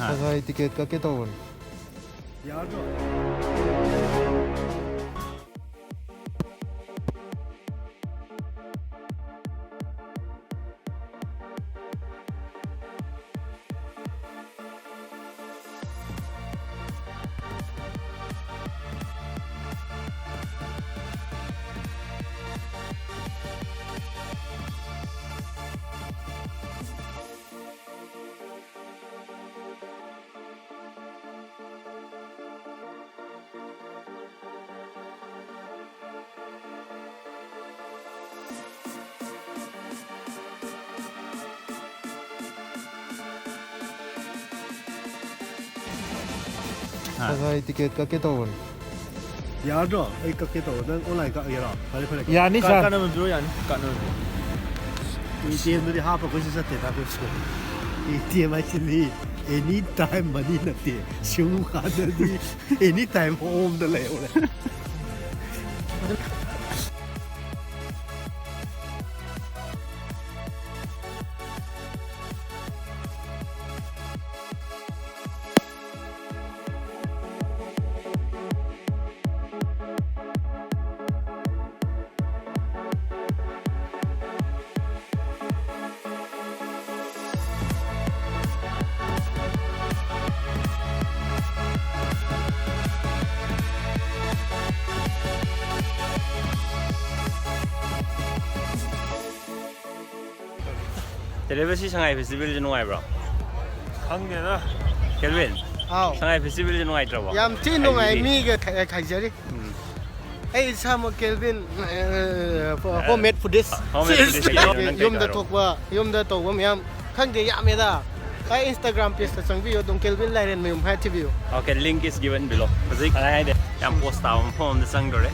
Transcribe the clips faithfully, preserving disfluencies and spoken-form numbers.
ꯉꯁꯥꯏ ꯇꯤꯀꯦꯠ ꯀꯛꯀꯦ ꯇꯧꯕꯅꯤ꯫ ꯉꯁꯥꯏ ꯇꯤꯀꯦꯠ ꯀꯛꯀꯦ ꯇꯧꯕꯅꯤ꯫ ꯌꯥꯗ꯭ꯔꯣ? ꯑꯩ ꯀꯛꯀꯦ ꯇꯧꯕ꯫ ꯅꯪ ꯑꯣꯟꯂꯥꯏꯟ ꯀꯛꯑꯒꯦꯔꯣ? ꯐꯔꯦ, ꯐꯔꯦ, ꯀꯛ-, ꯌꯥꯅꯤ, ꯀꯛ-, ꯁꯥꯔ꯫ ꯀꯛꯅꯕ ꯄꯤꯔꯣ, ꯌꯥꯅꯤ, ꯀꯛꯅꯕ ꯄꯤꯔꯣ꯫ ꯑꯦ ꯇꯤ ꯑꯦꯝꯗꯨꯗꯤ ꯍꯥꯞꯄ ꯑꯩꯈꯣꯏꯁꯨ ꯆꯠꯇꯦ, ꯇꯥ ꯑꯩꯈꯣꯏꯁꯨ꯫ ꯑꯦ ꯇꯤ ꯑꯦꯝ ꯍꯥꯏꯁꯤꯗꯤ ꯑꯦꯅꯤ ꯇꯥꯏꯝ ꯃꯅꯤ ꯅꯠꯇꯦ꯫ ꯁꯤꯒꯨꯝꯕ ꯀꯥꯟꯗꯗꯤ ꯑꯦꯅꯤ ꯇꯥꯏꯝ ꯍꯣꯝꯗ ꯂꯩꯍꯧꯔꯦ꯫ ꯇꯦꯂꯦꯕꯁꯤ ꯁꯉꯥꯏ ꯐꯦꯁꯇꯤꯚꯦꯜꯁꯦ ꯅꯨꯡꯉꯥꯏꯕ꯭ꯔꯣ? ꯈꯪꯗꯦꯗ꯫ ꯀꯦꯜꯚꯤꯟ, ꯑꯥꯎ꯫ ꯁꯉꯥꯏ ꯐꯦꯁꯇꯤꯚꯦꯜꯁꯦ ꯅꯨꯡꯉꯥꯏꯇ꯭ꯔꯕꯣ? ꯌꯥꯝ ꯊꯤ ꯅꯨꯡꯉꯥꯏ, ꯍꯥꯏꯕꯗꯤ ꯃꯤꯒ ꯈ-, ꯈꯥꯏꯖꯔꯤ꯫ ꯎꯝ꯫ ꯑꯩ ꯏꯁꯥꯃꯛ ꯀꯦꯜꯚꯤꯟ, ꯑ, ꯍꯣꯝꯃꯦꯗ ꯐꯨꯗꯤꯁ꯫ ꯍꯣꯝꯃꯦꯗ ꯐꯨꯗꯤꯁ ꯀꯩꯅꯣ ꯅꯪ ꯌꯨꯝꯗ ꯀꯩꯗꯧꯔꯕ? ꯊꯣꯛꯄ, ꯌꯨꯝꯗ ꯇꯧꯕ ꯃꯌꯥꯝ ꯈꯪꯗꯦ, ꯌꯥꯝꯃꯦꯗ꯫ ꯑꯩ Instagram page ꯇ ꯆꯪꯕꯤꯌꯨ, ꯑꯗꯨꯝ ꯀꯦꯜꯚꯤꯟ ꯂꯥꯏꯔꯦꯟꯃꯌꯨꯝ ꯍꯥꯏꯔ ꯊꯤꯕꯤꯌꯨ꯫ Okay, link is given below. ꯍꯧꯖꯤꯛ ꯀꯗꯥꯏ ꯍꯥꯏꯗꯤ ꯌꯥꯝ ꯄꯣꯁ ꯇꯥꯕ ꯃꯐꯝ ꯑꯃꯗ ꯆꯪꯗꯣꯔꯦ꯫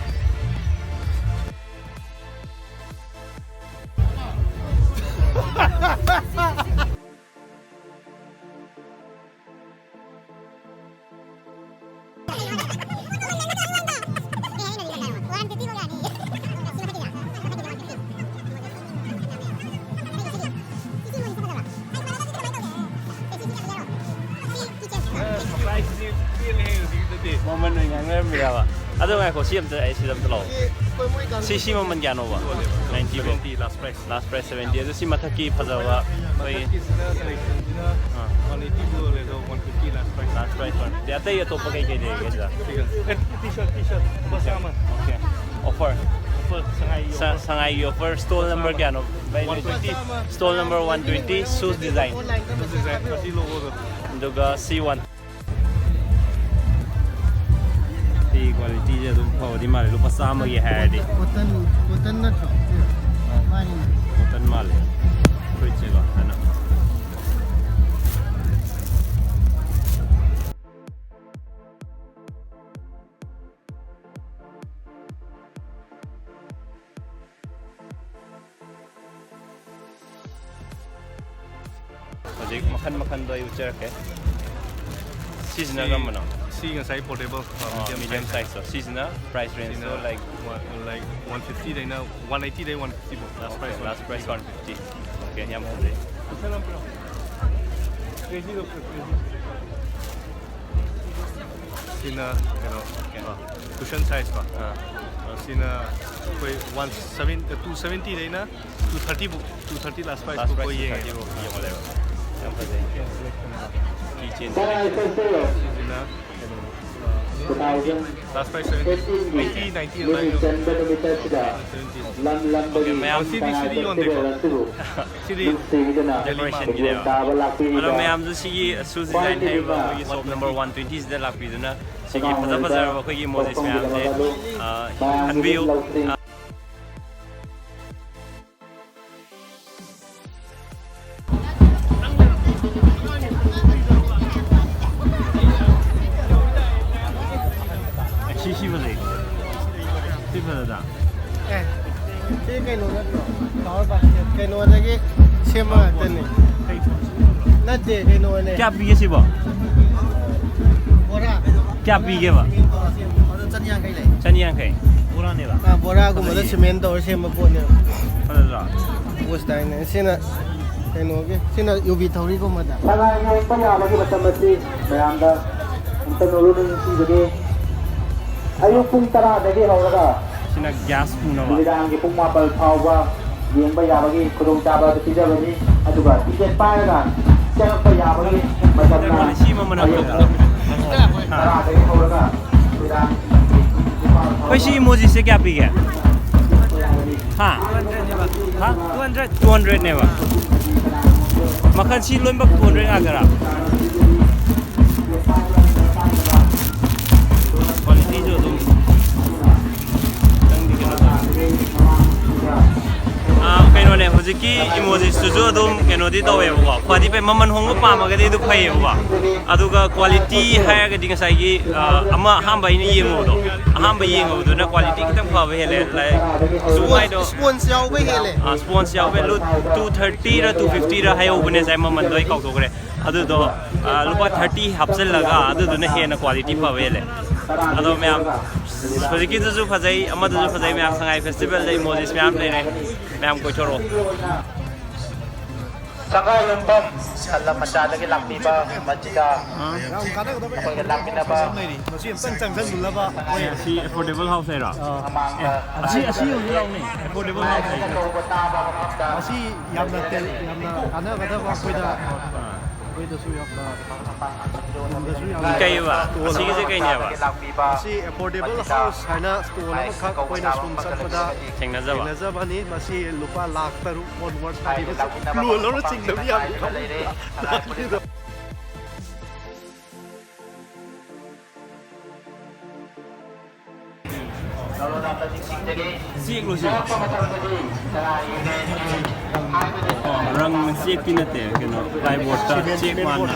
ꯃꯃꯜ ꯑꯣꯏꯅ ꯉꯥꯡꯅꯔꯝꯃꯤꯔꯕ? ꯑꯗꯣ ꯉꯥꯏꯈꯣ, ꯁꯤ ꯑꯝꯇ, ꯑꯩ ꯁꯤꯗ ꯑꯝꯇ ꯂꯥꯛꯑꯣ꯫ ꯁꯤ, ꯁꯤ ꯃꯃꯜ ꯀꯌꯥꯅꯣꯕ? ꯅꯥꯏꯟꯇꯤ ꯕꯣ꯫ ꯁꯚꯦꯟꯇꯤ, ꯂꯥꯁ ꯄ꯭ꯔꯥꯏꯁ꯫ Last price seventy. ꯑꯗꯨ ꯁꯤ ꯃꯊꯛꯀꯤ ꯐꯖꯕ ꯑꯩꯈꯣꯏꯒꯤ ꯃꯊꯛꯀꯤꯁꯤꯅ ꯀꯂꯦꯛꯁꯟꯁꯤꯅ ꯑꯥ꯫ ꯋꯥꯟ ꯑꯩꯠꯇꯤ ꯄꯤꯕ ꯂꯩ, ꯑꯗꯣ one fifty last price. Last price one fifty. ꯑꯇꯩ ꯑꯇꯣꯞꯄ ꯀꯩ ꯀꯩ ꯂꯩꯔꯤꯒꯦ ꯁꯤꯗ? ꯁꯤꯒ, ꯑꯦ, ꯇꯤ ꯁꯥꯔꯠ, ꯇꯤ ꯁꯥꯔꯠ, ꯂꯨꯄꯥ ꯆꯥꯝꯃ꯫ ꯑꯣꯀꯦ꯫ ꯑꯣꯐꯔ꯫ ꯑꯣꯐꯔ, ꯁꯉꯥꯏꯒꯤ ꯁ-, ꯑꯣꯐꯔ꯫ ꯁꯉꯥꯏꯒꯤ ꯑꯣꯐꯔ꯫ ꯁ꯭ꯇꯣꯜ ꯅꯝꯕꯔ ꯀꯌꯥꯅꯣ? ꯚꯥꯏ, one twenty. Stall number one twenty, shoes design. Shoes design, ꯑꯁꯤ ꯂꯣꯒꯣꯗꯣ꯫ ꯑꯗꯨꯒ ꯁꯤ ꯋꯥꯟ꯫ ꯁꯤ ꯀ꯭ꯋꯥꯂꯤꯇꯤꯁꯦ ꯑꯗꯨꯝ ꯐꯕꯗꯤ ꯃꯥꯜꯂꯦ, ꯂꯨꯄꯥ ꯆꯥꯝꯃꯒꯤ ꯍꯥꯏꯔꯗꯤ꯫ ꯀꯣꯇꯟ, ꯀꯣꯇꯟ ꯅꯠꯇ꯭ꯔꯣ? ꯃꯥꯅꯤ꯫ ꯀꯣꯇꯟ ꯃꯥꯜꯂꯦ ꯐꯨꯔꯤꯠꯁꯦꯀꯣ, ꯐꯖꯅ꯫ ꯍꯧꯖꯤꯛ ꯃꯈꯟ ꯃꯈꯟꯗꯣ ꯑꯩ ꯎꯠꯆꯔꯛꯀꯦ꯫ ꯁꯤꯁꯤꯅ ꯁꯤ, ꯀꯔꯝꯕꯅꯣ? ꯁꯤ ꯉꯁꯥꯏ ꯄꯣꯔꯇꯦꯕꯜ, ꯑꯥ, ꯃꯤꯗꯤꯌꯝ ꯃꯤꯗꯤꯌꯝ ꯁꯥꯏꯖ꯫ ꯁꯥꯏꯖꯇꯣ꯫ ꯁꯤꯁꯤꯅ ꯄ꯭ꯔꯥꯏꯁ ꯔꯦꯟꯖꯇꯣ ꯁꯤꯅ ꯂꯥꯏꯛ ꯋꯥꯟ, ꯂꯥꯏꯛ ꯋꯥꯟ ꯐꯤꯐꯇꯤꯗꯩꯅ ꯋꯥꯟ ꯑꯩꯠꯇꯤꯗꯩ ꯋꯥꯟ ꯐꯤꯐꯇꯤ ꯐꯥꯎ꯫ Last price, last price one fifty. Okay, ꯌꯥꯝ ꯐꯖꯩ꯫ ꯀ꯭ꯔꯦꯖꯤꯗꯣ, ꯀ꯭ꯔꯦꯖꯤ꯫ ꯁꯤꯅ ꯀꯩꯅꯣ, ꯀꯩꯅꯣ, ꯀꯨꯁꯟ ꯁꯥꯏꯖꯀꯣ꯫ ꯑꯥ꯫ ꯑꯗꯣ ꯁꯤꯅ ꯑꯩꯈꯣꯏ ꯋꯥꯟ ꯁꯚꯦꯟ, ꯇꯨ ꯁꯚꯦꯟꯇꯤꯗꯩꯅ ꯇꯨ ꯊꯥꯔꯇꯤꯕꯨꯛ, two thirty last price last price ꯌꯦꯡꯉꯦ꯫ ꯇꯨ ꯊꯥꯔꯇꯤꯕꯨꯛ ꯌꯦꯡꯉꯣ ꯂꯩꯕ꯫ ꯌꯥꯝ ꯐꯖꯩ꯫ ꯀꯤ ꯆꯦꯟ ꯁꯤꯁꯤꯅ ꯀꯩꯅꯣ, last price seventy, eighty, ninety ꯑꯗꯨꯃꯥꯏꯅ ꯌꯣꯜꯂꯦ꯫ ꯁꯚꯦꯟꯇꯤ꯫ ꯑꯣꯀꯦ, ꯃꯌꯥꯝ ꯁꯤꯗꯤ, ꯁꯤꯗꯤ ꯌꯣꯟꯗꯦꯀꯣ꯫ ꯁꯤꯗꯤ ꯗꯦꯀꯣꯔꯦꯁꯟꯒꯤꯅꯦꯕ꯫ ꯑꯗꯣ ꯃꯌꯥꯝꯁꯨ ꯁꯤꯒꯤ ꯁꯨꯁ ꯗꯤꯖꯥꯏꯟ ꯍꯥꯏꯔꯤꯕ ꯑꯩꯈꯣꯏꯒꯤ ꯁꯣꯞ ꯅꯝꯕꯔ ꯋꯥꯟ ꯇ꯭ꯋꯦꯟꯇꯤꯁꯤꯗ ꯂꯥꯛꯄꯤꯗꯨꯅ ꯁꯤꯒꯤ ꯐꯖ ꯐꯖꯔꯕ ꯑꯩꯈꯣꯏꯒꯤ ꯃꯣꯖꯤꯁ ꯃꯌꯥꯝꯁꯦ, ꯑ, ꯈꯟꯕꯤꯌꯨ꯫ ꯑ, ꯁꯤ, ꯁꯤ ꯐꯖꯩ꯫ ꯁꯤ ꯐꯖꯗ꯭ꯔꯥ? ꯑꯦ, ꯁꯤ ꯀꯩꯅꯣ ꯅꯠꯇ꯭ꯔꯣ? Flower basket. ꯀꯩꯅꯣꯗꯒꯤ ꯁꯦꯝꯕ ꯉꯥꯛꯇꯅꯤ꯫ ꯅꯠꯇꯦ, ꯀꯩꯅꯣꯅꯦ꯫ ꯀꯌꯥ ꯄꯤꯒꯦ ꯁꯤꯕꯣ? ꯕꯣꯔꯥ꯫ ꯀꯌꯥ ꯄꯤꯒꯦꯕ? ꯑꯗꯣ ꯆꯅꯤꯌꯥꯡꯈꯩ ꯂꯩ꯫ ꯆꯅꯤꯌꯥꯡꯈꯩ? ꯕꯣꯔꯥꯅꯦꯕ? ꯑꯥ, ꯕꯣꯔꯥꯒꯨꯝꯕꯗ ꯐꯖꯩꯌꯦ꯫ ꯁꯤꯃꯦꯟ ꯇꯧꯔ ꯁꯦꯝꯕ ꯄꯣꯠꯅꯦꯕ꯫ ꯐꯖꯗ꯭ꯔꯣ? ꯄꯣꯁ ꯇꯥꯏꯅꯦ꯫ ꯁꯤꯅ ꯀꯩꯅꯣꯒꯤ, ꯁꯤꯅ ꯌꯨꯕꯤ ꯊꯧꯔꯤꯒꯨꯝꯕꯗ꯫ ꯁꯉꯥꯏ ꯌꯦꯡꯕ ꯌꯥꯕꯒꯤ ꯃꯇꯝ ꯑꯁꯤ ꯃꯌꯥꯝꯗ ꯀꯩꯅꯣ ꯅꯨꯡꯁꯤꯕꯗꯤ ꯑꯌꯨꯛ ꯄꯨꯡ ꯇꯔꯥꯗꯒꯤ ꯍꯧꯔꯒ ꯁꯤꯅ ꯒ꯭ꯌꯥꯁ ꯄꯨꯅꯕ꯫ ꯅꯨꯃꯤꯗꯥꯡꯒꯤ ꯄꯨꯡ ꯃꯥꯄꯜ ꯐꯥꯎꯕ ꯌꯦꯡꯕ ꯌꯥꯕꯒꯤ ꯈꯨꯗꯣꯡꯆꯥꯕ ꯑꯗꯨ ꯄꯤꯖꯕꯅꯤ꯫ ꯑꯗꯨꯒ ꯇꯤꯀꯦꯠ ꯄꯥꯏꯔꯒ ꯆꯪꯉꯛꯄ ꯌꯥꯕꯒꯤ ꯃꯇꯝꯅ ꯁꯤ ꯃꯃꯜ ꯑꯃ ꯑꯌꯨꯛ ꯄꯨꯡ ꯇꯔꯥꯗꯒꯤ ꯍꯧꯔꯒ ꯅꯨꯃꯤꯗꯥꯡ ꯑꯩꯈꯣꯏ ꯁꯤ ꯏꯃꯣꯖꯤꯁꯦ ꯀꯌꯥ ꯄꯤꯒꯦ? ꯍꯥ? ꯍꯥ? ꯇꯨ ꯍꯟꯗ꯭ꯔꯦꯠꯅꯦꯕ꯫ ꯃꯈꯜ ꯁꯤ ꯂꯣꯏꯅꯃꯛ ꯇꯨ ꯍꯟꯗ꯭ꯔꯦꯠ ꯉꯥꯛꯇꯔꯥ? ꯀ꯭ꯋꯥꯂꯤꯇꯤꯁꯨ ꯑꯗꯨꯝ ꯈꯤꯇꯪꯗꯤ ꯀꯩꯅꯣ ꯇꯧꯋꯦ꯫ ꯑꯥ, ꯀꯩꯅꯣꯅꯦ, ꯍꯧꯖꯤꯛꯀꯤ ꯏꯃꯣꯖꯤꯁꯇꯨꯁꯨ ꯑꯗꯨꯝ ꯀꯩꯅꯣꯗꯤ ꯇꯧꯋꯦꯕꯀꯣ, ꯈ꯭ꯋꯥꯏꯗꯤ ꯐꯩ꯫ ꯃꯃꯜ ꯍꯣꯡꯕ ꯄꯥꯝꯃꯒꯗꯤ ꯑꯗꯨ ꯐꯩꯌꯦꯕꯀꯣ꯫ ꯑꯗꯨꯒ ꯀ꯭ꯋꯥꯂꯤꯇꯤ ꯍꯥꯏꯔꯒꯗꯤ ꯉꯁꯥꯏꯒꯤ, ꯑꯥ, ꯑꯃ ꯑꯍꯥꯟꯕ ꯑꯩꯅ ꯌꯦꯡꯉꯨꯕꯗꯣ, ꯑꯍꯥꯟꯕ ꯌꯦꯡꯉꯨꯕꯗꯨꯅ ꯀ꯭ꯋꯥꯂꯤꯇꯤ ꯈꯤꯇꯪ ꯐꯕ ꯍꯦꯜꯂꯦ꯫ Like, ꯁꯨ ꯍꯥꯏꯗꯣ, ꯁ꯭ꯄꯣꯟꯁ ꯌꯥꯎꯕ ꯍꯦꯜꯂꯦ꯫ ꯑꯥ, ꯁ꯭ꯄꯣꯟꯁ ꯌꯥꯎꯕ ꯍꯦꯜꯂꯦ꯫ ꯇꯨ ꯊꯥꯔꯇꯤꯔ ꯇꯨ ꯐꯤꯐꯇꯤꯔ ꯍꯥꯏꯍꯧꯕꯅꯦ ꯉꯁꯥꯏ, ꯃꯃꯜꯗꯣ ꯑꯩ ꯀꯥꯎꯊꯣꯛꯈ꯭ꯔꯦ꯫ ꯑꯗꯨꯗꯣ, ꯑꯥ, ꯂꯨꯄꯥ ꯊꯥꯔꯇꯤ ꯍꯥꯞꯆꯤꯜꯂꯒ ꯑꯗꯨꯗꯨꯅ ꯍꯦꯟꯅ ꯀ꯭ꯋꯥꯂꯤꯇꯤ ꯐꯕ ꯍꯦꯜꯂꯦ꯫ ꯑꯗꯣ ꯃꯌꯥꯝ, ꯍꯧꯖꯤꯛꯀꯤꯗꯨꯁꯨ ꯐꯖꯩ, ꯑꯃꯗꯨꯁꯨ ꯐꯖꯩ, ꯃꯌꯥꯝ ꯁꯉꯥꯏ ꯐꯦꯁꯇꯤꯚꯦꯜꯗ ꯏꯃꯣꯖꯤꯁ ꯃꯌꯥꯝ ꯂꯩꯔꯦ, ꯃꯌꯥꯝ ꯀꯣꯏꯊꯣꯔꯛꯑꯣ꯫ ꯁꯉꯥꯏ ꯌꯨꯝꯐꯝ ꯁꯟ ꯂꯝ ꯃꯆꯥꯗꯒꯤ ꯂꯥꯛꯄꯤꯕ ꯃꯁꯤꯗ ꯌꯥꯝ ꯀꯥꯟꯅꯒꯗꯕ ꯑꯩꯈꯣꯏꯒ ꯂꯥꯛꯃꯤꯟꯅꯕ ꯃꯁꯤ ꯑꯝꯇꯪ ꯆꯪꯁꯤꯜꯂꯨꯅꯕ ꯑꯩꯈꯣꯏ ꯁꯤ ꯑꯦꯐꯣꯔꯗꯦꯕꯜ ꯍꯥꯎꯁ ꯍꯥꯏꯔꯣ? ꯑꯃꯥꯡꯗ ꯑꯁꯤ, ꯑꯁꯤ ꯑꯣꯏꯅ ꯂꯥꯎꯅꯦ꯫ ꯑꯦꯐꯣꯔꯗꯦꯕꯜ ꯍꯥꯎꯁ ꯍꯥꯏꯔꯣ? ꯀꯧꯕ ꯇꯥꯕ ꯃꯐꯝꯗ ꯃꯁꯤ ꯌꯥꯝꯅ ꯇꯦꯜ-, ꯌꯥꯝꯅ ꯀꯥꯟꯅꯒꯗꯕ ꯑꯩꯈꯣꯏꯗ, ꯑꯩꯈꯣꯏꯗꯁꯨ ꯌꯥꯝꯅ, ꯌꯨꯝꯗꯁꯨ ꯌꯥꯝꯅ ꯀꯩꯕ? ꯇꯣꯜ ꯑꯁꯤꯒꯤꯁꯦ ꯑꯃ ꯀꯩꯅꯦꯕ? ꯂꯥꯛꯄꯤꯕ ꯑꯁꯤ ꯑꯦꯐꯣꯔꯗꯦꯕꯜ ꯃꯁꯤꯗ ꯍꯥꯎꯁ ꯍꯥꯏꯅ ꯁ꯭ꯇꯣꯜ ꯍꯥꯏ ꯑꯃꯈꯛ ꯑꯩꯈꯣꯏꯅ ꯁꯣꯝ ꯆꯠꯄꯗ ꯊꯦꯡꯅꯖꯕ꯫ ꯊꯦꯡꯅꯖꯕꯅꯤ꯫ ꯃꯁꯤ ꯂꯨꯄꯥ ꯂꯥꯈ ꯇꯔꯨꯛ ꯑꯣꯟꯋꯥꯔꯗ ꯍꯥꯏꯔꯤꯕ ꯍꯥꯏꯔꯤꯕꯁꯤ ꯂꯥꯛꯃꯤꯟꯅꯕ ꯂꯣꯜ ꯂꯣꯜꯂ ꯃꯐꯝ ꯆꯤꯡꯗꯕ ꯌꯥꯕ ꯉꯥꯏꯗꯨꯅ ꯂꯩꯔꯦ꯫ ꯁꯉꯥꯏ ꯄꯨꯂꯤꯁ ꯆꯦꯛꯂꯣ ꯁꯤ? ꯑꯣ, ꯔꯪ ꯆꯦꯛꯇꯤ ꯅꯠꯇꯦ, ꯀꯩꯅꯣ, ꯄ꯭ꯂꯥꯏꯕꯣꯔꯗꯇ ꯆꯦꯛ ꯃꯥꯟꯅ꯫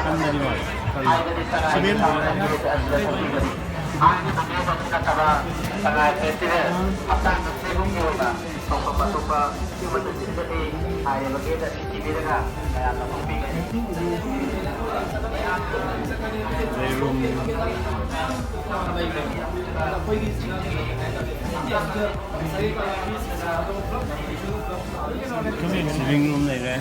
ꯀꯟꯗꯗꯤ ꯃꯥꯜꯂꯦ꯫ ꯀꯜꯂꯤ꯫ ꯁꯤꯃꯦꯟ ꯕꯣꯔꯗ꯫ ꯂꯩ, Living room ꯂꯩꯔꯦ꯫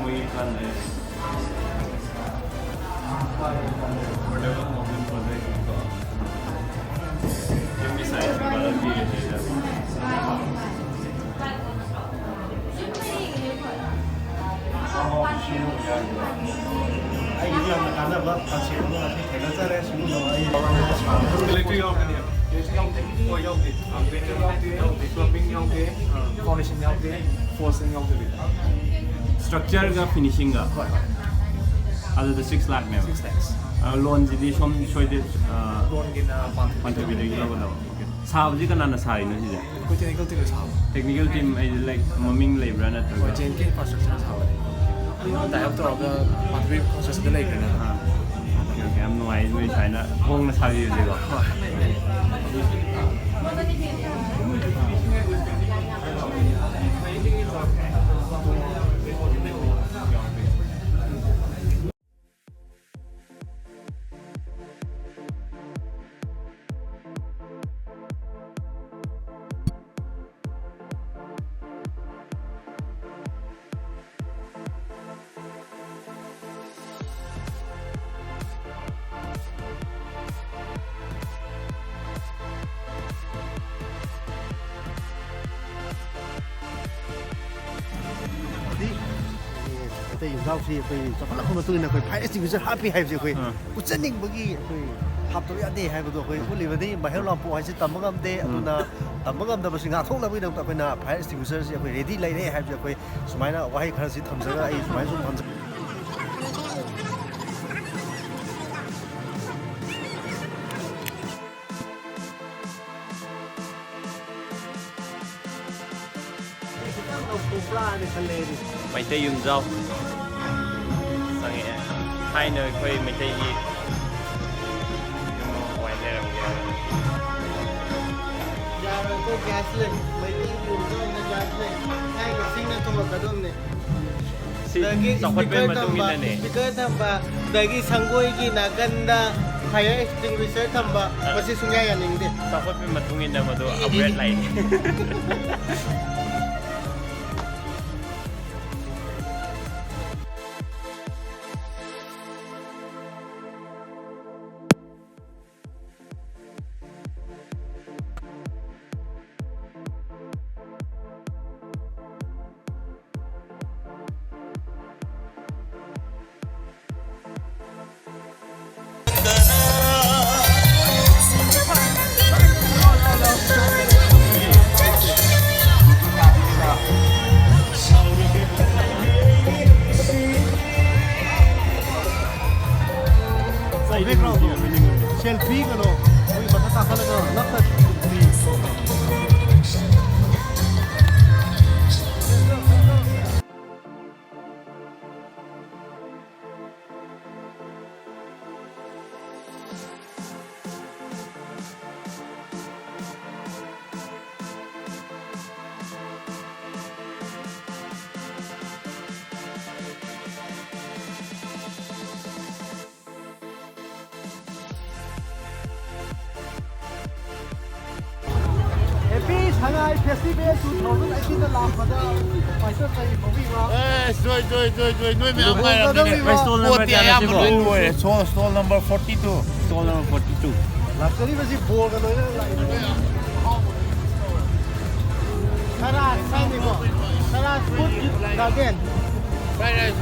ꯃꯣꯏꯒꯤ plan ꯂꯩꯔꯦ꯫ Portable mountain project ꯀꯣ꯫ ꯌꯨꯝꯒꯤ size ꯀꯩꯀꯥ ꯂꯣꯏ ꯄꯤꯔꯦ ꯁꯤꯗ꯫ ꯑꯩꯒꯤꯗꯤ ꯌꯥꯝꯅ ꯀꯥꯟꯅꯕ concept ꯑꯃ ꯉꯁꯤ ꯊꯦꯡꯅꯖꯔꯦ꯫ ꯁꯤꯒꯨꯝꯂꯕ ꯑꯩ Electric ꯌꯥꯎꯔꯛꯀꯅꯤ꯫ Electric ꯌꯥꯎꯗꯦ꯫ ꯍꯣꯏ, ꯌꯥꯎꯗꯦ꯫ ꯑ, battery ꯌꯥꯎꯗꯦ, ꯌꯥꯎꯗꯦ, plumbing ꯌꯥꯎꯗꯦ, foundation ꯌꯥꯎꯗꯦ, false ceiling ꯌꯥꯎꯗꯕꯤꯗ꯫ Structure ꯒ finishing ꯒ? ꯍꯣꯏ, ꯍꯣꯏ꯫ ꯑꯗꯨꯗ six lakh ꯅꯦꯕ? Six lakhs꯫ ꯑ, loan ꯁꯤꯗꯤ ꯁꯣꯝ ꯁꯣꯏꯗ-, ꯑ, Loan ꯒꯤꯅ ꯄꯥꯟꯊꯣꯏꯕꯤꯗꯒꯤ ꯂꯧꯒꯗꯕ꯫ ꯁꯥꯕꯁꯤ ꯀꯅꯥꯅ ꯁꯥꯔꯤꯅꯣ ꯁꯤꯁꯦ? ꯑꯩꯈꯣꯏ technical team ꯅ ꯁꯥꯕ꯫ Technical team ꯍꯥꯏꯗꯤ, like, ꯃꯃꯤꯡ ꯂꯩꯕ꯭ꯔꯥ ꯅꯠꯇ꯭ꯔꯒ? ꯍꯣꯏ, J and K Infrastructure ꯅ ꯁꯥꯕꯅꯦ꯫ ꯑꯗꯨꯝ tie up ꯇꯧꯔꯒ ꯄꯥꯟꯊꯣꯏꯕꯤ construction ꯗ ꯂꯩꯈ꯭ꯔꯦꯅ꯫ ꯑꯥ꯫ Okay, okay, ꯌꯥꯝ ꯅꯨꯡꯉꯥꯏ ꯅꯣꯏ ꯁꯨꯃꯥꯏꯅ ꯍꯣꯡꯅ ꯁꯥꯕꯤꯕꯁꯦꯀꯣ꯫ ꯍꯣꯏ꯫ ꯍꯧꯖꯤꯛ, ꯑꯦ, ꯃꯩꯇꯩ ꯌꯨꯝꯖꯥꯎꯁꯤ ꯑꯩꯈꯣꯏ ꯆꯥꯎꯈꯠꯂꯛꯄ ꯃꯇꯨꯡ ꯏꯟꯅ ꯑꯩꯈꯣꯏ fire extinguisher ꯍꯥꯞꯄꯤ ꯍꯥꯏꯕꯁꯦ ꯑꯩꯈꯣꯏ ꯑꯥ꯫ ꯎꯠꯆꯅꯤꯡꯕꯒꯤ ꯑꯩꯈꯣꯏ ꯍꯥꯞꯇꯕ ꯌꯥꯗꯦ ꯍꯥꯏꯕꯗꯣ ꯑꯩꯈꯣꯏ ꯎꯠꯂꯤꯕꯅꯤ꯫ ꯃꯩꯍꯧ ꯂꯥꯡꯄꯣꯛ ꯍꯥꯏꯁꯤ ꯇꯝꯕ ꯉꯝꯗꯦ꯫ ꯎꯝ꯫ ꯑꯗꯨꯅ ꯇꯝꯕ ꯉꯝꯗꯕꯁꯤ ꯉꯥꯛꯊꯣꯛꯅꯕꯒꯤꯗꯃꯛꯇ ꯑꯩꯈꯣꯏꯅ fire extinguisher ꯁꯤ ꯑꯩꯈꯣꯏ ready ꯂꯩꯔꯦ ꯍꯥꯏꯕꯁꯦ ꯑꯩꯈꯣꯏ ꯁꯨꯃꯥꯏꯅ ꯋꯥꯍꯩ ꯈꯔꯁꯤ ꯊꯝꯖꯔꯒ ꯑꯩ ꯁꯨꯃꯥꯏꯅ ꯁꯨꯝ ꯊꯝꯖꯒꯦ꯫ ꯃꯩꯇꯩ ꯌꯨꯝꯖꯥꯎ ꯆꯪꯉꯛꯑꯦ꯫ ꯊꯥꯏꯅ ꯑꯩꯈꯣꯏ ꯃꯩꯇꯩꯒꯤ ꯌꯨꯝ ꯀꯃꯥꯏꯅ ꯂꯩꯔꯝꯒꯦ ꯍꯥꯏꯕ꯫ ꯌꯥꯔꯣꯏꯀꯣ, gas ꯂꯩ꯫ ꯃꯩꯇꯩꯒꯤ ꯌꯨꯝꯖꯥꯎꯗ gas ꯂꯩ꯫ ꯊꯥꯏꯅ ꯁꯤꯡꯅ ꯊꯣꯡꯉꯛꯀꯗꯕꯅꯦ꯫ ꯑꯗꯒꯤ ꯆꯥꯎꯈꯠꯄꯒꯤ speaker ꯃꯇꯨꯡ ꯊꯝꯕ, ꯏꯟꯅꯅꯦ꯫ Speaker ꯊꯝꯕ, ꯑꯗꯒꯤ ꯁꯪꯒꯣꯏꯒꯤ ꯅꯥꯀꯟꯗ fire extinguisher ꯊꯝꯕ, ꯑ꯫ ꯃꯁꯤ ꯁꯨꯡꯌꯥ ꯌꯥꯅꯤꯡꯗꯦ꯫ ꯆꯥꯎꯈꯠꯄꯒꯤ ꯃꯇꯨꯡ ꯏꯟꯅ ꯃꯗꯨ ꯑꯦ, ꯑꯦ, upgrade ꯑꯦ꯫ ꯂꯥꯛꯏꯅꯦ꯫ Background ꯗꯣ ꯁꯦꯜꯐꯤ ꯀꯩꯅꯣ, ꯑꯩꯈꯣꯏ ꯃꯊꯛ ꯀꯥꯈꯠꯂꯒ ꯅꯞꯄ selfie. Happy Sangai Festival two thousand eighteen ꯗ ꯂꯥꯛꯄꯗ ꯄꯥꯏꯆꯠ ꯀꯔꯤ ꯐꯥꯎꯕꯤꯕ? ꯑꯦ, ꯖꯣꯏ, ꯖꯣꯏ, ꯖꯣꯏ, ꯖꯣꯏ, ꯅꯣꯏ ꯃꯌꯥꯝ ꯉꯥꯏꯔꯝꯃꯤꯅꯦ꯫ ꯂꯨꯍꯣꯡꯒꯗꯧꯔꯤꯕ ꯄꯣꯠꯇꯤ ꯑꯌꯥꯝꯕ ꯂꯣꯏ ꯂꯣꯏꯔꯦ꯫ ꯁꯣ-, stall number forty two꯫ Stall number forty two꯫ ꯂꯥꯛꯆꯔꯤꯕꯁꯤ ꯕꯣꯔꯒ ꯂꯣꯏꯅꯅ ꯂꯥꯛꯏꯕꯅꯦ꯫ ꯁꯔꯥꯁ ꯍꯥꯏꯅꯤꯀꯣ꯫ ꯁꯔꯥꯁ food garden꯫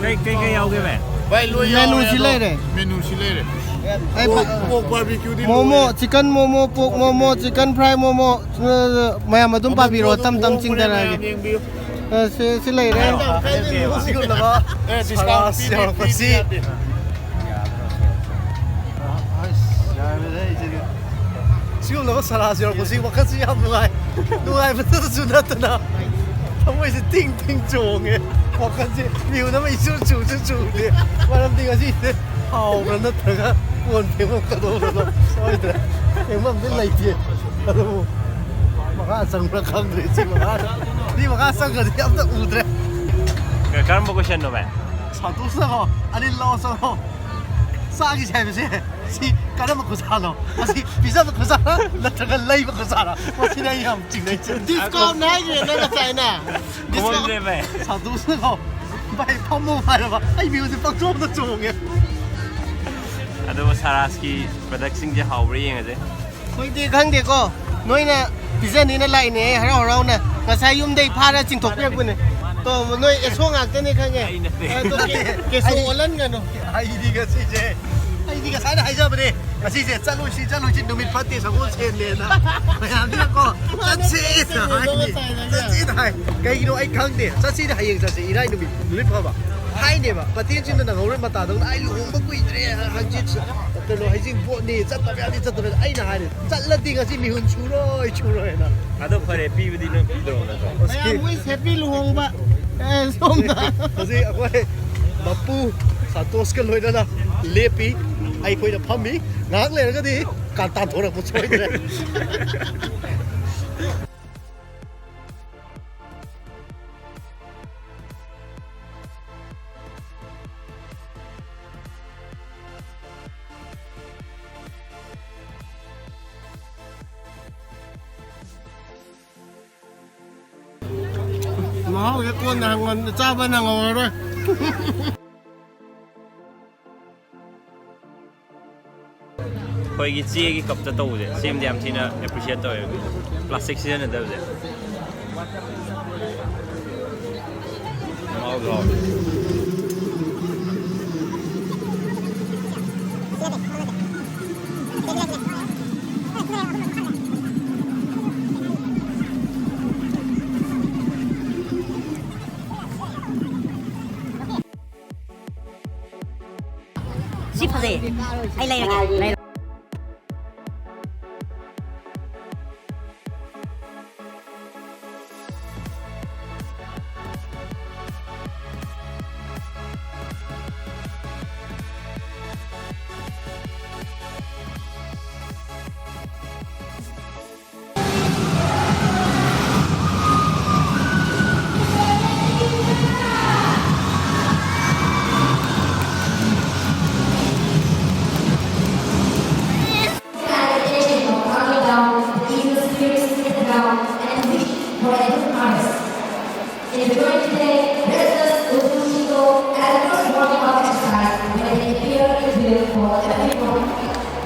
ꯀꯩ, ꯀꯩ, ꯀꯩ ꯌꯥꯎꯒꯦ, ꯚꯥꯏ? ꯚꯥꯏ, ꯂꯣꯏ ꯌꯥꯎꯔꯦ ꯃꯦꯅꯨꯁꯤ ꯑꯗꯣ꯫ ꯂꯩꯔꯦ꯫ ꯃꯦꯅꯨꯁꯤ ꯂꯩꯔꯦ꯫ ꯑꯩ pork, ꯄ-, pork barbecue ꯗꯤ ꯃꯣꯃꯣ, ꯂꯣꯏꯔꯦ꯫ Chicken momo, pork momo, chicken fry momo, ꯑ, ꯃꯌꯥꯝ ꯑꯗꯨꯝ ꯄꯥꯕꯤꯔꯣ, ꯇꯝ ꯇꯝ ꯍꯣꯡꯕꯅꯦ, ꯆꯤꯡꯊꯔꯛꯑꯒꯦ꯫ ꯃꯌꯥꯝ ꯌꯦꯡꯕꯤꯌꯨ꯫ ꯑ, ꯁꯤ, ꯁꯤ ꯂꯩꯔꯦ꯫ ꯑꯦ, discount ꯁꯔꯥꯁ ꯄꯤꯗꯦ, ꯌꯧꯔꯛꯄꯁꯤ꯫ ꯄꯤꯗꯦ, ꯌꯥꯗꯦ꯫ ꯑꯁ, ꯌꯥꯔꯦꯗ ꯑꯩꯁꯤꯗꯤ꯫ ꯁꯤꯒꯨꯝꯂꯕ ꯁꯔꯥꯁ ꯌꯧꯔꯛꯄꯁꯤ ꯋꯥꯈꯜꯁꯤ ꯌꯥꯝ ꯅꯨꯡꯉꯥꯏ꯫ ꯅꯨꯡꯉꯥꯏꯕꯗꯁꯨ ꯅꯠꯇꯅ ꯊꯃꯣꯏꯁꯦ ꯇꯤꯡ ꯇꯤꯡ ꯆꯣꯡꯉꯦ꯫ ꯋꯥꯈꯜꯁꯦ ꯃꯤꯍꯨꯟ ꯑꯃ ꯏꯆꯨ ꯆꯨꯁꯨ ꯆꯨꯗꯦ꯫ ꯃꯔꯝꯗꯤ ꯉꯁꯤꯁꯦ ꯍꯥꯎꯕ꯭ꯔꯥ ꯅꯠꯇ꯭ꯔꯒ ꯀꯣꯟ ꯐꯦꯡꯐꯝ ꯀꯗꯧꯕꯅꯣ ꯁꯣꯏꯗ꯭ꯔꯦ꯫ ꯐꯦꯡꯐꯝꯗꯤ ꯂꯩꯇꯦ꯫ ꯑꯗꯨꯕꯨ ꯃꯈꯥ ꯆꯪꯕ꯭ꯔꯥ ꯈꯪꯗ꯭ꯔꯦ꯫ ꯁꯤ ꯃꯈꯥ, ꯁꯤ ꯃꯈꯥ ꯆꯪꯈ꯭ꯔꯗꯤ ꯑꯝꯇ ꯎꯗ꯭ꯔꯦ꯫ ꯀꯔꯝꯕ ꯀꯣꯏꯁꯟꯅꯣ ꯚꯥꯏ? ꯁꯟꯇꯣꯁꯅꯀꯣ, ꯑꯅꯤꯜ ꯂꯥꯛꯑꯣ ꯆꯪꯉꯣ, ꯆꯥꯈꯤꯁꯦ ꯍꯥꯏꯕꯁꯦ ꯁꯤ ꯀꯔꯝꯕ ꯈꯨꯖꯥꯅꯣ? ꯃꯁꯤ ꯄꯤꯖꯕ ꯈꯨꯖꯥꯔ ꯅꯠꯇ꯭ꯔꯒ ꯂꯩꯕ ꯈꯨꯖꯥꯔ? ꯃꯁꯤꯅ ꯑꯩ ꯌꯥꯝ ꯆꯤꯡꯅꯩ꯫ ꯗꯤꯁꯀꯥꯎꯟ ꯍꯥꯏꯈ꯭ꯔꯦ ꯅꯪ ꯉꯁꯥꯏꯅ꯫ ꯈꯨꯃꯝꯗ꯭ꯔꯦ ꯚꯥꯏ꯫ ꯁꯟꯇꯣꯁꯅꯀꯣ, ꯚꯥꯏ ꯐꯝꯃꯣ ꯍꯥꯏꯔꯕ, ꯑꯩ ꯃꯤꯍꯨꯟꯁꯦ ꯄꯪꯆꯣꯡꯗ ꯆꯣꯡꯉꯦ꯫ ꯑꯗꯨꯕꯨ ꯁꯥꯔꯥꯁꯀꯤ ꯄ꯭ꯔꯗꯛꯁꯤꯡꯁꯦ ꯍꯥꯎꯕ꯭ꯔꯥ ꯌꯦꯡꯉꯁꯦ꯫ ꯑꯩꯈꯣꯏꯗꯤ ꯈꯪꯗꯦꯀꯣ, ꯅꯣꯏꯅ ꯄꯤꯖꯅꯤꯅ ꯂꯥꯛꯏꯅꯦ ꯍꯔꯥꯎ ꯍꯔꯥꯎꯅ꯫ ꯉꯁꯥꯏ ꯌꯨꯝꯗꯩ ꯐꯥꯔ ꯆꯤꯡꯊꯣꯛꯄꯤꯔꯛꯄꯅꯦ꯫ ꯇꯣ, ꯅꯣꯏ ꯑꯦꯁꯣ ꯉꯥꯛꯇꯅꯦ ꯈꯪꯉꯦ꯫ ꯑꯩ ꯅꯠꯇꯦ꯫ ꯑꯗꯣ ꯀꯦ-, ꯀꯦꯁꯣ ꯑꯩ ꯑꯣꯜꯍꯟꯒꯅꯨ꯫ ꯑꯩꯗꯤ ꯉꯁꯤꯁꯦ, ꯑꯩꯗꯤ ꯉꯁꯥꯏꯅ ꯍꯥꯏꯖꯕꯅꯦ, ꯉꯁꯤꯁꯦ ꯆꯠꯂꯨꯁꯤ, ꯆꯠꯂꯨꯁꯤ, ꯅꯨꯃꯤꯠ ꯐꯠꯇꯦ, ꯁꯒꯣꯜ ꯁꯦꯟꯅꯦꯅ꯫ ꯃꯌꯥꯝꯁꯤꯅꯀꯣ, ꯆꯠꯁꯦꯅ ꯍꯥꯏꯅꯤ꯫ ꯆꯠꯁꯦꯅ ꯍꯥꯏ꯫ ꯀꯩꯒꯤꯅꯣ ꯑꯩ ꯈꯪꯗꯦ꯫ ꯆꯠꯁꯤꯗ ꯍꯌꯦꯡ ꯆꯠꯁꯦ, ꯏꯔꯥꯏ ꯅꯨꯃꯤꯠ, ꯅꯨꯃꯤꯠ ꯐꯕ꯫ ꯍꯥꯏꯅꯦꯕ, ꯄꯇꯦꯟꯁꯤꯡꯅ ꯅꯪꯍꯧꯔꯣꯏ ꯃꯇꯥꯗꯧꯅ, "ꯑꯩ ꯂꯨꯍꯣꯡꯕ ꯀꯨꯏꯗ꯭ꯔꯦ, ꯍꯪꯆꯤꯠ ꯀꯩꯅꯣ, ꯍꯩꯖꯤꯡꯄꯣꯠꯅꯤ, ꯆꯠꯇꯕ ꯌꯥꯗꯦ, ꯆꯠꯇꯕ ꯌꯥꯗꯦ"꯫ ꯑꯩꯅ ꯍꯥꯏꯔꯦ, "ꯆꯠꯂꯗꯤ ꯉꯁꯤ ꯃꯤꯍꯨꯟ ꯁꯨꯔꯣꯏ, ꯁꯨꯔꯣꯏꯅ"꯫ ꯑꯗꯣ ꯐꯔꯦ, ꯄꯤꯕꯗꯤ ꯅꯪ ꯄꯤꯗ꯭ꯔꯣ ꯅꯠꯇ꯭ꯔꯣ? ꯃꯌꯥꯝ ꯋꯤꯁ ꯍꯦꯄꯤ ꯂꯨꯍꯣꯡꯕ꯫ ꯑꯦ, ꯁꯣꯝꯗ꯫ ꯍꯧꯖꯤꯛ ꯑꯩꯈꯣꯏ ꯃꯄꯨ ꯁꯟꯇꯣꯁꯀ ꯂꯣꯏꯅꯅ ꯂꯦꯞꯄꯤ, ꯑꯩꯈꯣꯏꯅ ꯐꯝꯃꯤ꯫ ꯉꯥꯏꯍꯥꯛ ꯂꯩꯔꯒꯗꯤ ꯀꯥ ꯇꯥꯟꯊꯣꯔꯛꯄ ꯁꯣꯏꯗ꯭ꯔꯦ꯫ ꯃꯍꯥꯎꯁꯦ ꯀꯣꯟꯅ ꯍꯪꯉꯣ, ꯆꯥꯕ ꯅꯪꯍꯧꯔꯔꯣꯏ꯫ ꯑꯩꯈꯣꯏꯒꯤ ꯆꯦꯒꯤ ꯀꯞꯇ ꯇꯧꯕꯁꯦ, ꯁꯤꯃꯗꯤ ꯌꯥꯝ ꯊꯤꯅ ꯑꯦꯄ꯭ꯔꯤꯁꯤꯌꯦꯠ ꯇꯧꯋꯦ, ꯄ꯭ꯂꯥꯁꯇꯤꯛ ꯁꯤꯖꯤꯟꯅꯗꯕꯁꯦ꯫ ꯃꯍꯥꯎꯁꯨ ꯍꯥꯎꯋꯦ꯫ ꯁꯤ ꯐꯖꯩ꯫ ꯑꯩ ꯂꯩꯔꯒꯦ꯫ ꯂꯩꯔꯣ꯫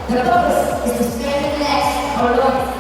The purpose is to spend the next or long